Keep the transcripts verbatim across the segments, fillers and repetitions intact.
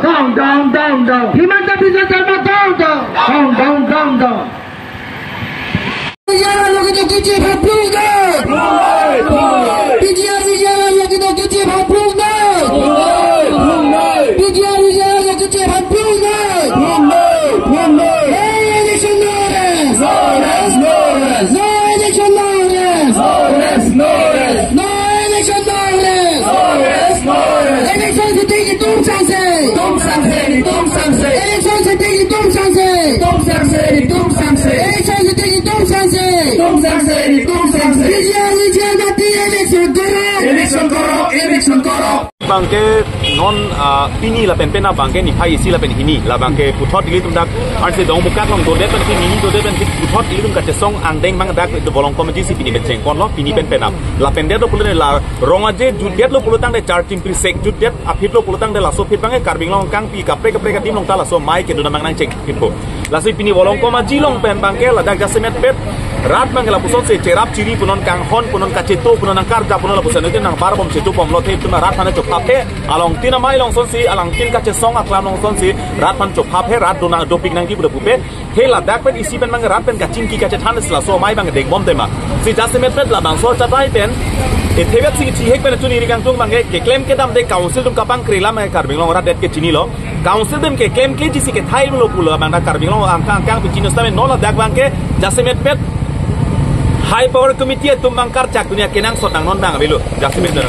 Down, down, down, down. Himanta Biswa Sarma, down, down. Down, down, down, down. P G R along kedo keche aphan pulnoi. P G R, P G R along kedo keche aphan pulnoi. P G R, P G R along keche aphan pulnoi. Hey, election no rest. No rest, no rest. No election, no rest. No rest, no rest. No election, no rest. No rest, no rest. Election sitting itum sangse. Itum sangse, itum sangse. Election sitting itum sangse. Itum sangse, itum sangse. Election sitting itum sangse. Itum sangse, itum sangse. P G R, P G R mati, election koro. Election koro, election koro. Abangke non, ah, pini lapen penap abangke niphai isi lapen hini. La abangke puthot ilitum dak arsi Dongmukak along dodet pen si nini dodet pen si puthot ilitum kachesong angdeng abang dak Volongkom Aji si pini pen chengponlo, pini pen penap. Lapen det lo pulo tangte la Rong Aje jutdet lo pulo tangte, Charchim Prisek jutdet aphi lo pulo tangte, laso aphi abangke Karbi Anglong kangpi kaprek kaprek adim along ta laso amei kedodam abang nangchengpinpo. Lasi pini Volongkom Aji along pen abangke ladak jasemet pet rat abangke lapuson si cherap chiri pu non, kanghon pu non, kacheto pu non, nangkarja pu non, lapuson ke nangbarbom chetobomlo, the itum rat aphan chophaphe, along tin amei along son si, along tin kachesong aklam along son si rat aphan chophaphe, rat dona dopik nangji pu pupe. He ladak pen isi pen abangke rat pen kachingki kachethan si laso amei abang deng bom tema. Si jasemet pet labangso achatai pen, e, thewet si chihek pen chuniri kangtung abangke keklem kedam de council atum kapangkri alam abangke Karbi Anglong rat det ke chinilo. Council atum keklemkleji si kethai lo pulo abang dak Karbi Anglong angkang angkang pen chini setame non ladak abangke jasemet pet High Power Committee atum abang karchak dunia kenangsot nang non abang avelo jasemet pen.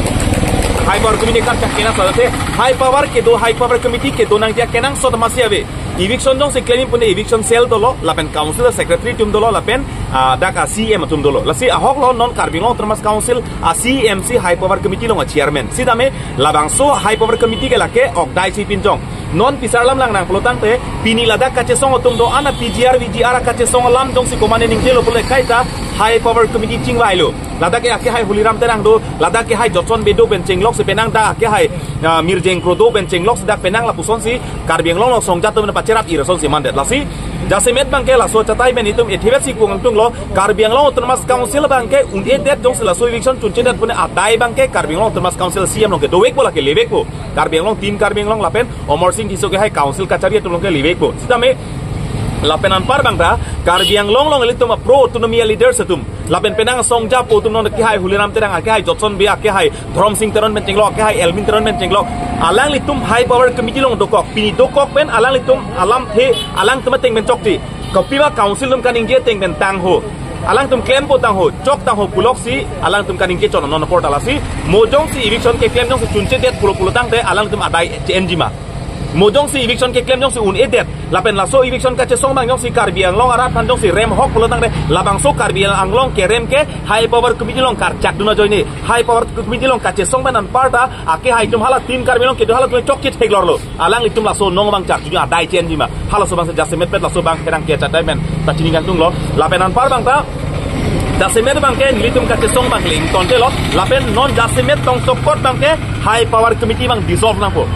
High Power Committee karchak kenangsot te High Power kedo, High Power Committee kedo nangji akenangsot masi ave. Eviction jongsi klem pune eviction cell dolo, lapen council secretary atum dolo, lapen, ah, dak a-C E M atum dolo. Lasi ahok lo non Karbi Anglong Autonomous Council a-C E M si High Power Committee along a-chairman. Sitame labangso High Power Committee ke lake ok dai si pinchong. Non pisar lam lang nang pulo tangte, pini ladak kachesong atum do-an a-P G R, V G R kachesong alam jongsi komane ningjelo pule kaita High Power Committee chingvailo. Ladak ke akehai Holiram Terang do, ladak ke hai Jotson Bey do pen chenglok si penang, dak ke hai, ah, Mirjeng Kro do pen chenglok si dak penang, lapuson si Karbi Anglong along songja atum pacherap ira son si mandet. Lasi jasemet abangke laso achatai pen itum e thewet si kangtung lo, Karbi Anglong Autonomous Council abangke un-edet jongsi laso eviction chunchedet pune adai abangke Karbi Anglong Autonomous Council C E M along kedovekpo, lake levekpo. Karbi Anglong, Team Karbi Anglong lapen Amarsing Tisso ke hai council kachari atum along ke levekpo. Sitame lapen anpar abang ta Karbi Anglong along ilitum a-pro autonomy a-leaders atum, lapen penang songja po atum, non ke hai Holiram Terang, ke hai Jotson Bey, ke hai Dhoromsing Teron pen chenglok, ke hai Elwin Teron pen chenglok, alanglitum High Power Committee along dokok, pini dokok pen alanglitum alamthe alangtum ateng pen chokche. Kopi ma council atum kaningje ateng pen tangho, alangtum klempo tangho, chok tangho pulok si alangtum kaningje chon non apor ta. Lasi mo jongsi eviction keklem jongsi chunchedet pulo pulo tangte alangtum adai che-enji ma. Mo jongsi eviction keklem jongsi un-edet, lapen laso eviction kachesong abang jongsi Karbi Anglong arat aphan jongsi rem ahok pulo tangte, labangso Karbi Anglong kerem ke High Power Committee along karchak dun ajoine. High Power Committee along kachesong pen anpar ta akehai atum hala Team Karbi Anglong kedo hala atum chokche theklorlo. Alanglitum laso non abang charjuju adai che-enji ma. Halaso abang si jasemet pet laso abang pherangke achatai pen ta chini kangtung lo. Lapen anpar abang ta jasemet abangke nelitum kachesong abang le ingtonte lo. Lapen non jasemet tong sokot abangke High Power Committee abang dissolve nangpo.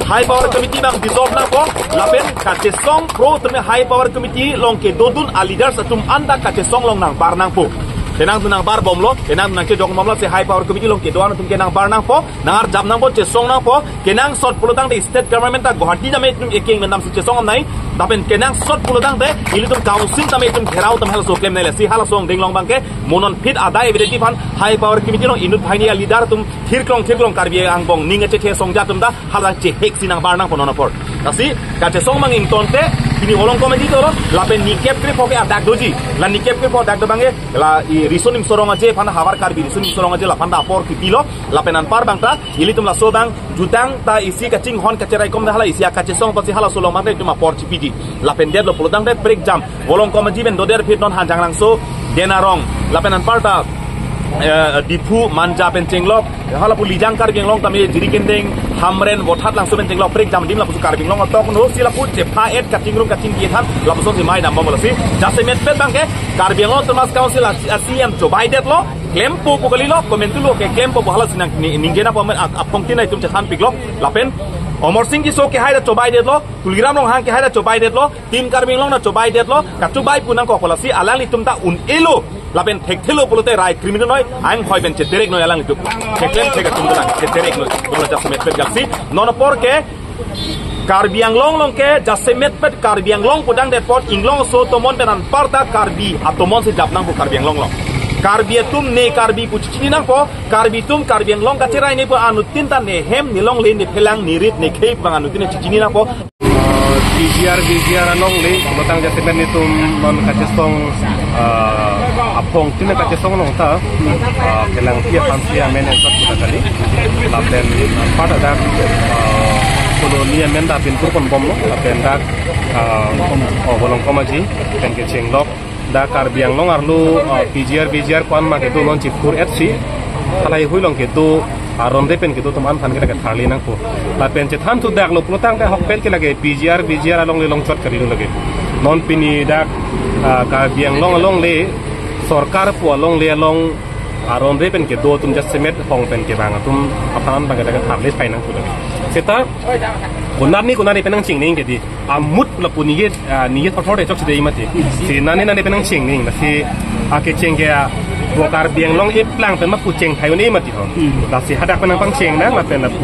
High Power Committee abang dissolve nangpo. Lapen kachesong pro teme High Power Committee along kedodun a-leaders atum anta kachesong along nangbar nangpo. Penang atum nangbar bomlo, penang atum nangchejok bomlo, si High Power Committee along kedo-an atum ke nangbar nangpo, nangarjap nangpo, chesong nangpo. Kenangsot pulo tangte state government ta Guwahati tame itum ekeng mendam si chesong nai. Lapen kenangsot pulo tangte ilitum council tame itum gherao tame halaso klem nai. Lasi halaso angdeng along abangke mo non phit adai evidenti aphan High Power Committee along inut banghini a-leader atum thirklong thirklong Karbi angbong ning achethe songja atum ta hala chehek si nangbar nangpo non apor. Lasi kachesong abang ingtonte, pini Volongkom Aji dolo, lapen nikep krepho ke adak doji. La nikep krepho adak do abangke la i Riso Nimso Rong Aje aphan, Havar Karbi Riso Nimso Rong Aje laphan ta apor kipilo. Lapen anpar abang ta ilitum laso abang jutang ta isi kachinghon kacheraikom ta hala isi akachesong apotsi halaso along abang ta itum apor chipiji. Lapen det lo pulo tangte prekjam Volongkom Aji pen dodet aphi non Hanjanglangso, Denarong, lapen anpar ta, eh, Diphu, Manja pen chenglok, hala pu Lijang Karbi Anglong tame Jirikindeng, Hamren, Vothatlangso pen chenglok prekjam adim lapuson Karbi Anglong atok no si lapu chepha-et kachingrum kachingki than lapuson si mei dam bomlo. Si jasemet pet abangke Karbi Anglong Autonomous Council a-, a-C E M chobaidet lo, klempo pu kalilo, komantu lo ke klempo pu hala si nang ni-, ningje nangpo amen ap-, apong tin nai itum chethanpiklo. Lapen Amarsing Tisso ke hai ta chobaidet lo, Tuliram Ronghang ke hai ta chobaidet lo, Team Karbi Anglong ta chobaidet lo, kachobai pu nangkok, lasi alanglitum ta un-elo. Lapen thekthelo pulote rai criminal noi, anghoi pen chederek noi alanglitum. Theklem thek atum lang, chederek noi. Pulo jasemet pet gapsi. Non apor ke Karbi Anglong along ke jasemet pet Karbi Anglong pudang det apot inglong aso atomon pen anparta Karbi atomon si jap nangpo Karbi Anglong along. Karbi atum ne Karbi pu chechini nangpo, Karbi atum Karbi Anglong kacherai ne pu anuttin ta ne hem ne longle ne phelang ne rit ne khei pu anuttin chechini nangpo. Uh, P G R, V G R alongle, pulotang jasemet netum non kachesong, uh, aphong tin kachesong along ta, uh, kelang pi aphan si amen ensak kuda kali. Lapen, uh, pada dak, uh, koloni amen dak pinpur pon bomlo, lapen dak, uh, oh, Bolongkom Aji, pen kechenglok. Dak Karbi Anglong arlo, uh, P G R, V G R ko-an ma kedo non chipur et si. Halahei hui along kedo, aron re pen kedo atum an aphan ke dak tharli nangpo. Lapen chethan thu dak lo pulotang dak ahokpet ke lake P G R, V G R alongle longchot kali lo lake. Non pini dak, ah, Karbi Anglong alongle, sorkar pu alongle along aron re pen kedo atum jasemet hong pen kevang atum aphan abang ke dak tharli phai nangpo lake. Seta, konat ni konat ni pen nangchingning ke di. Amut lapu niyet, ah, niyet pathor de chok si de mati. Si nane nane pen nangchingning, lasi akecheng ke, ah, bo Karbi Anglong eplang pen ma pu cheng thai un-e mati ho. Hmm. Lasi hadak pen nangpangcheng nang, lapen lapu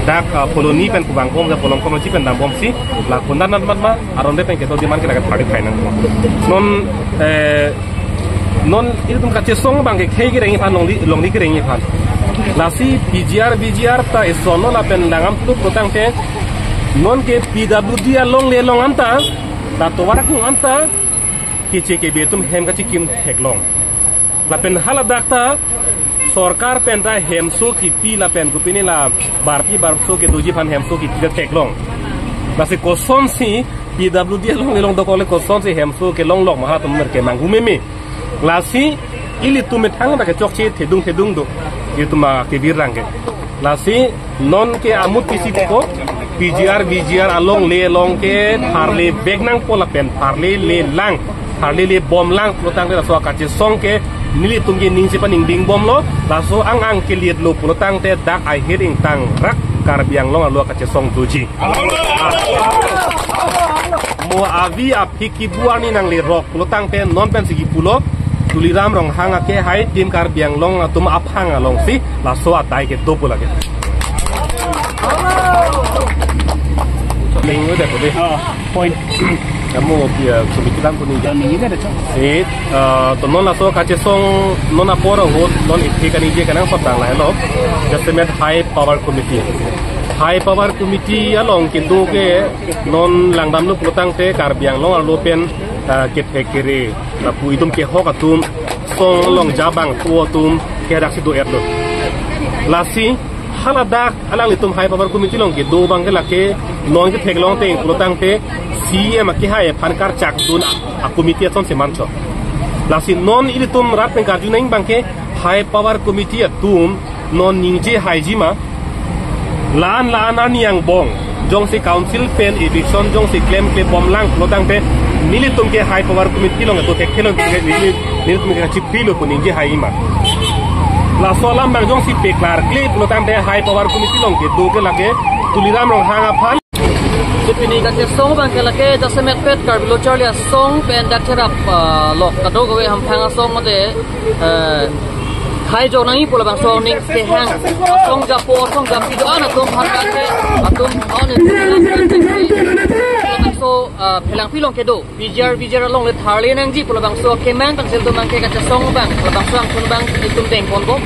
dak, ah, koloni pen pu bang bom, dak Bolongkom Aji pen dam bom si, la konat nat mat ma, aron re pen kedo demand ke dak tharli phai nangpo. Non, eh, non ilitum kachesong abang ke khei kereng aphan longli, longli kereng aphan. Lasi P G R, V G R ta eson lo lapen langdam tu pulotangte non ke P W D alongle along anta, la tovar akung anta, keche kebe atum hem kachikim theklong. Lapen haladak ta sorkar pen ta hemso kipi lapen kopine la barpi barso kedoji aphan hemso kipi ta theklong. Lasi kosonsi P W D alongle along dokok le kosonsi hemso kelonglok ma halatum mer ke manghu meme. Lasi ilitum methang ta kechokche thedung thedung do. Ilitum ma kebirang ke. Lasi non ke amut pisi ko P G R, V G R alongle along ke tharli vek nangpo lapen tharli le lang, tharli le bom lang pulotangte laso akachesong ke nelitum ke ning chepaningding bomlo, laso ang ang keliet lo pulotangte dak ahir ingtang rak Karbi Anglong arlo akachesong doji. Mo avi aphi kibu arni nanglerok pulotangte non pensi kipulo, Tuliram Ronghang akehai Team Karbi Anglong atum aphang alongsi laso adai kedo pu lake. Ning udah tadi. Oh, point. Kamu dia sulit kan punya. Dan ini ada, Cok. Si, eh, to non laso kachesong non apor ahut non iphi kaningje kenangsot tang lahelo. Jasemet High Power Committee. High Power Committee along kedo ke non langdamlo pulotangte Karbi Anglong arlo pen, eh, kethek kere, lapu itum kehok atum, song along jabang tu atum ke dak si do-et lo. Lasi haladak alanglitum High Power Committee along kedo abang ke lake non ketheklong ateng pulotangte C E M akehai aphan karchak dun a-committee ason si mancho. Lasi non ilitum rat pen karju nang abang ke High Power Committee atum non ningje haiji ma, la-an la-an arni angbong jongsi council pen eviction jongsi klemkle bom lang pulotangte nelitum ke High Power Committee along kedo thekthe lo ke neli, nelitum ke chipri lo pu ningje hai ma. Laso alam abang jongsi peklarkle pulotangte High Power Committee along kedo ke lake Tuliram Ronghang aphan. Si pini kachesong abang ke lake jasemet pet Karbi Lo Charli Asong pen dak cherap, ah, lok kadokave hamphang asong mate, eh, khai jo nangji pu labangso aning kehang. Asong japo, asong japi do-an atum aphan ke atum on in labangso, ah, phelangpi along kedo P G R, V G R alongle tharli nangji pu labangso kemang kan sil tum abang ke kachesong abang, labangso angthun abang itum dengponpo.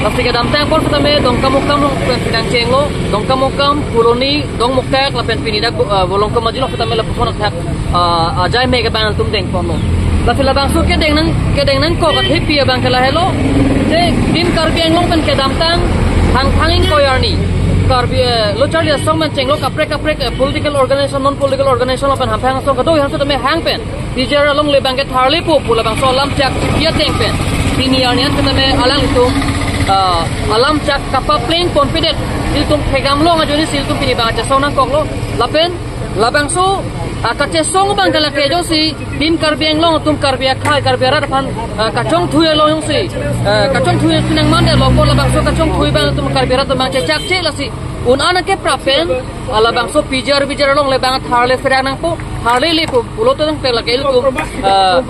Lasi kedamtang apor setame Dongkamukam along pen pinang chenglo, Dongkamukam, Phuloni, Dongmukak lapen pini dak, ah, Bolongkom Aji along setame lapuson athak, ah, ajai me ke abang itum dengponlo. Lasi labangso kedeng nang, kedeng nangkok athepi abang ke lahelo. Je Team Karbi Anglong pen kedamtang hamphang ingkoi arni Karbi, eh, Lo Charli Asong pen chenglo kaprek kaprek, eh, political organization, non political organization lapen hamphang asong kado-an setame hang pen P G R alongle abang ke tharlipo pu labangso alam chak chipi ateng pen pini arni an setame alanglitum, ah, alam chak kapapleng ponpedet, ilitum phegam long ajoine si ilitum pini abang kachesong nangkoklo. Lapen labangso, ah, kachesong abang ke lake jongsi Team Karbi Anglong atum Karbi akhei Karbi arat aphan, ah, kachongthui along jongsi, ah, kachongthui nangmandetlo pu labangso kachongthui abang itum Karbi arat atum abang chechakche lasi Un-an ke prapen, ah, labangso P G R V G R alongle abang tharle serang nangpo, tharle lepo pulo tangte lake ilitum, ah,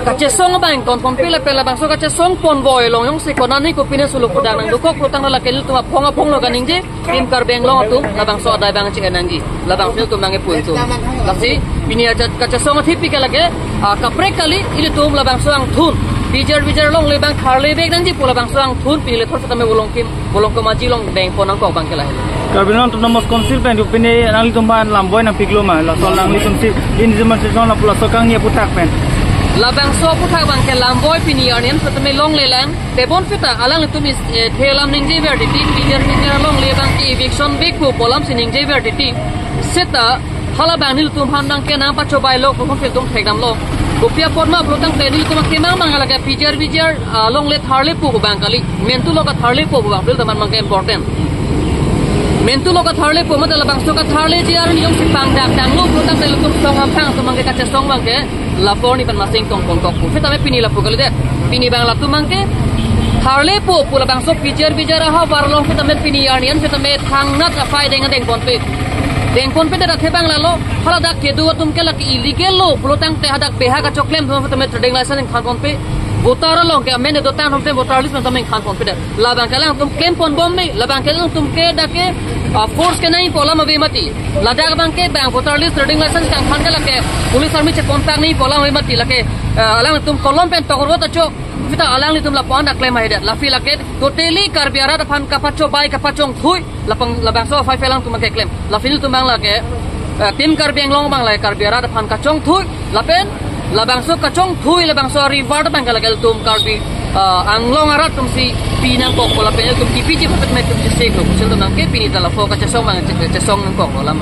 kachesong abang konponpe lapen labangso kachesong ponvoi along jongsi konane kopine solo kudang nangdokok pulo tangte lake ilitum aphong aphong lo kaningje, Team Karbi Anglong atum labangso adai abang che-en nangji, labangso ilitum nangkepon atum. Lasi pini aja kachesong athipi ke lake, ah, kaprek kali ilitum labangso angthun P G R V G R alongle abang tharle bek nangji pu labangso angthun pini lethor setame bolong kim, bolong kemaji along dengpon nangkok abang ke lahelo. Karbi Anglong Autonomous Council pen tu pini nanglitum aphan lamboi nangpiklo ma, laso nanglitum si in zaman season lapu laso kangni aphuthak pen. Labangso aphuthak abang ke lamboi pini arni an setame longlelang. Tebon seta alanglitum is, eh, thelam ningjever titi, P G R V G R alongle abang ke eviction bek pu pu alam si ningjever titi. Seta hala abang nelitum aphan abang ke nangpachobai lo, kosonsi ilitum thekdamlo. Kopi apot ma pulo tangte nelitum akemang abang lake P G R V G R, ah, alongle tharlepo abang kali. Mentu lo katharlepo abang, ilitum aphan abang ke important. Mentu lo katharlepo mate labangso katharleji arni jongsi pangdakdanglo pulo tangte ilitum song aphang atum abang ke kachesong abang ke lapu arni pen masing tongponkokpo. Setame pini lapu kalidet. Pini abang latum abang ke tharlepo pu labangso P G R V G R ahavar along setame pini arni an setame thangnat aphai deng dengponpe. Dengponpedet athe abang lalo, hala dak kedo atum ke lake illegal lo pulo tangte hadak beha kachoklem atum setame trading license ingthanponpe. Voter along ke amen dotang atum voter list setame ingthanponpedet. Labang ke alangtum klemponbom me, labang ke alangtum ke dak ke, ah, force kenangji pu alam ave mati. Ladak abang ke bang voter list trading license kangthan ke lake police army che-contact nangji pu alam ave mati, lake, ah, alangtum kolom pen tokorot acho. Seta alanglitum lapu-an dak klem haidet. Lasi lake totally Karbi arat aphan kapachobai kapachongthui. Lapang labangso aphai phe alangtum abang ke klem. Lasi nelitum abang lake, eh, Team Karbi Anglong abang lake Karbi arat aphan kachongthui. Lapen labangso kachongthui labangso reward abang ke lake ilitum Karbi, eh, Anglong arat atum si pi nangkokpo lapen ilitum kipiji putet me ilitum si seklo pusi ilitum abang ke pini ta lapu kachesong abang che-, chesong nangkoklo alam.